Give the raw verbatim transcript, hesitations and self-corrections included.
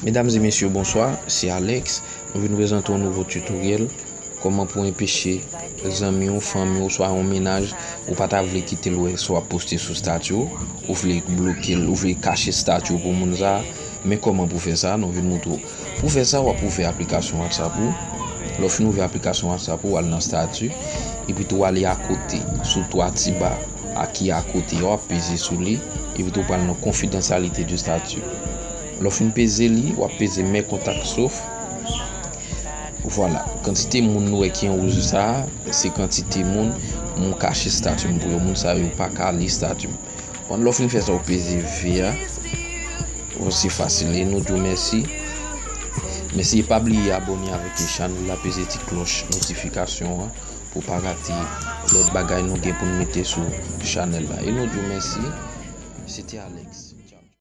Medam e mesye, bonswa, se Alex. Nou vin prezante yon nouvo tutoriel. Kòman pou enpeche zanmi w, fanmi w, oswa yon mennaj ou pa ta vle kite l wè sa w ap poste sou stati w, ou vle bloke l, ou vle kache stati w pou moun sa. Men kòman pou fè sa, nou vin montre w. Pou fè sa, w ap ouvè aplikasyon WhatsApp ou. Lè w fin ouvè aplikasyon WhatsApp ou, w al nan stati, epi tou w ale akote, sou twa ti ba a ki akote a, w ap peze sou li, epi tou w pral nan konfidansyalite de stati. Lè w fin peze li, w ap peze mè kontak sof. Vwala, kantite moun nou wè ki an wouj sa a, se kantite moun mwen kache stati m pou yo. Moun sa yo pa ka li stati m. Bon, lè w fin fè sa, w peze V a. Bon, se fasil, e nou di w mèsi. Mèsi, e pa bliye abòne avèk chanèl la, peze ti klòch notifikasyon an pou w pa rate lòt bagay nou gen pou n mete sou chanèl la. E nou di w mèsi. Se te Alex.